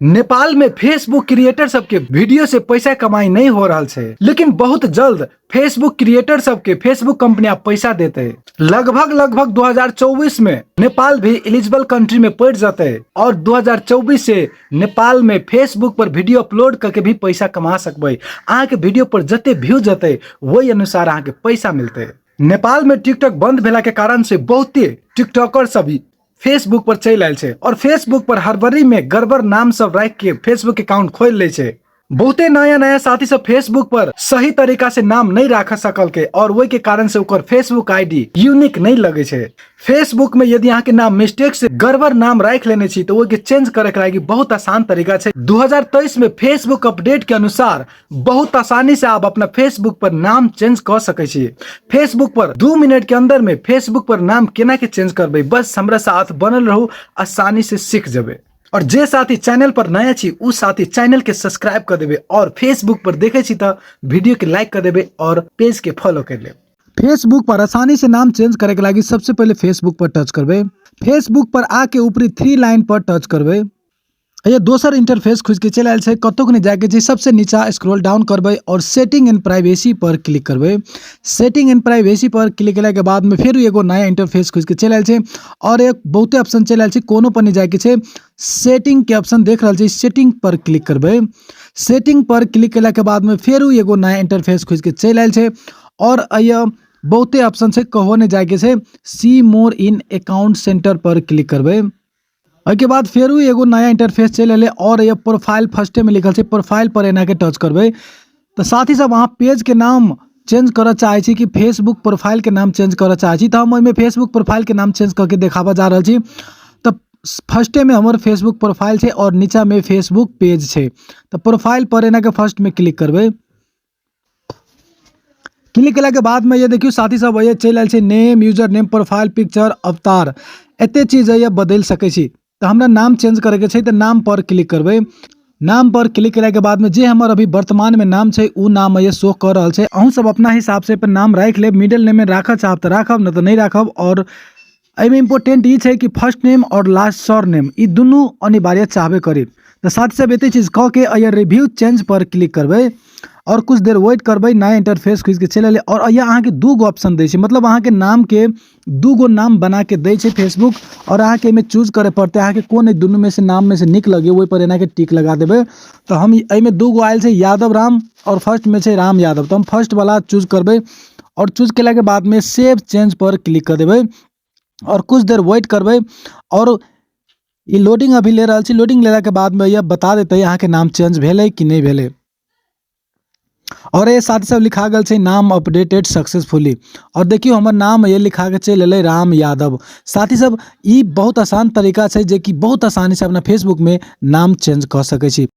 नेपाल में Facebook creator सबके video से पैसा कमाई नहीं हो रहा है, लेकिन बहुत जल्द फेसबुक क्रिएटर सबके फेसबुक कंपनी आप पैसा देते। लगभग लगभग 2024 में नेपाल भी एलिजिबल कंट्री में पड़ जाते और 2024 से नेपाल में फेसबुक पर वीडियो अपलोड करके भी पैसा कमा सकबै। अहाँ के वीडियो पर जते व्यू जते, वही अनुसार अहाँ के पैसा मिलते। नेपाल में टिकटॉक बंद भेला के कारण से बहुते टिकटॉकर सब फेसबुक पर चलि आयल छै और फेसबुक पर हड़बड़ी में गड़बड़ नाम सब राखि के फेसबुक अकाउंट खोलि लै छै। बहुते नया नया साथी सब फेसबुक पर सही तरीका से नाम नहीं राख सकल के और वही के कारण से ओकर फेसबुक आईडी यूनिक नहीं लगे छै। फेसबुक में यदि अहाँ के नाम मिस्टेक से गड़बड़ नाम राखि लेने छी, तो ओहि के चेंज करे के लागी बहुत आसान तरीका छै। 2023 में फेसबुक अपडेट के अनुसार बहुत आसानी से आप अपना फेसबुक पर नाम चेंज कर सकै छी। फेसबुक पर 2 मिनट के अंदर में फेसबुक पर नाम केना के चेंज करबै, बस हमरा साथ बनल रहू, आसानी से सीख जेबै। और जे साथी चैनल पर नया छी, उ साथी चैनल के सब्सक्राइब कर देबे और फेसबुक पर देखे छी तऽ वीडियो के लाइक कर देबे और पेज के फॉलो कर लेब। फेसबुक पर आसानी से नाम चेंज करे के लागी सबसे पहले फेसबुक पर टच करबै। फेसबुक पर आके ऊपरी थ्री लाइन पर टच करबै। ये दोसर इंटरफेस खुजि के चलि आयल छै। कतहु नहि जायके छै। सबसे नीचा स्क्रॉल डाउन करबै और सेटिंग एंड प्राइवेसी पर क्लिक करबै। सेटिंग एंड प्राइवेसी पर क्लिक केलाके बादमे फेर एगो नया इंटरफेस खुजि के चलि आयल छै और एक बहुते ऑप्शन चलि आयल छै। कोनो पर नहि जायके छै। सेटिंग के ऑप्शन देख रहल छी, सेटिंग पर क्लिक करबै। सेटिंग पर क्लिक केलाके बादमे फेर एगो नया इंटरफेस खुजि के चलि आयल छै और एहिमे बहुते ऑप्शन छै, कहो नहि जायके छै। See more in account center per click करबै। ओहिके बाद फेरो एगो नया इंटरफेस चलि एलै और ये प्रोफाइल फर्स्टे में लिखल छै, प्रोफाइल पर एना के टच करबै। तऽ साथी सब, अहाँ पेज के नाम चेंज करऽ चाहै छी कि फेसबुक प्रोफाइल के नाम चेंज करऽ चाहै छी, तऽ हम ओहिमे फेसबुक प्रोफाइल के नाम चेंज कऽ के देखाबऽ जा रहल छी। तऽ फर्स्टे में हमर फेसबुक प्रोफाइल छै और नीचा में फेसबुक पेज छै। तऽ प्रोफाइल पर एना के फर्स्ट में क्लिक करबै। क्लिक केलाके बादमे ये देखियौ साथी सब, ये चलि आयल छै name, user name, profile picture, अवतार, एते चीज ये बदलि सकै छी। तऽ हमरा नाम चेंज करैके छै, तऽ नाम पर क्लिक करबै। नाम पर क्लिक केलाके बादमे जे हमर अभी वर्तमानमे नाम छै, ओ नाम ये शो कऽ रहल छै। अहूँ सब अपना हिसाबसँ अपन नाम राखि लेब। मिडल नेममे राखऽ चाहब तऽ राखब, नहि तऽ नहि राखब। आओर एहिमे इम्पोर्टेंट ई छै कि फर्स्ट नेम आओर लास्ट सर नेम, ई दुनू अनिवार्य चाहबे करी। तऽ साथ सब एते चीज कऽ के एहिया रिव्यू चेंज पर क्लिक करबै और कुछ देर वेट करबै। नया इंटरफेस खुजि के चलि एलै और एहिया अहाँके दू गो ऑप्शन दै छै, मतलब अहाँके नामके दू गो नाम बना के दै छै फेसबुक और अहाँके एहिमे चूज करय पड़तै। अहाँके कोन एहि दुनूमे से नाममे से नीक लगैए, ओहि पर एनाके टिक लगा देबै। तऽ हम एहिमे दू गो आयल छै, यादव राम और फर्स्टमे छै राम यादव, तऽ हम फर्स्ट वाला चूज करबै और चूज केलाके बादमे सेव चेंज पर क्लिक कऽ देबै और कुछ देर वेट करबै और ई लोडिंग अभी ले रहल छी। लोडिंग लेलाके बादमे यह बता देतै, अहाँके नाम चेंज भेलै कि नहि भेलै। और ये साथ सब लिखा गेल छै, नाम अपडेटेड सक्सेसफुली। और देखियौ, हमर नाम ये लिखा के चलि एलै, राम यादव। साथी सब, ई बहुत आसान तरीका छै, जेकि बहुत आसानी से अपना फेसबुकमे नाम चेंज कऽ सकै छी।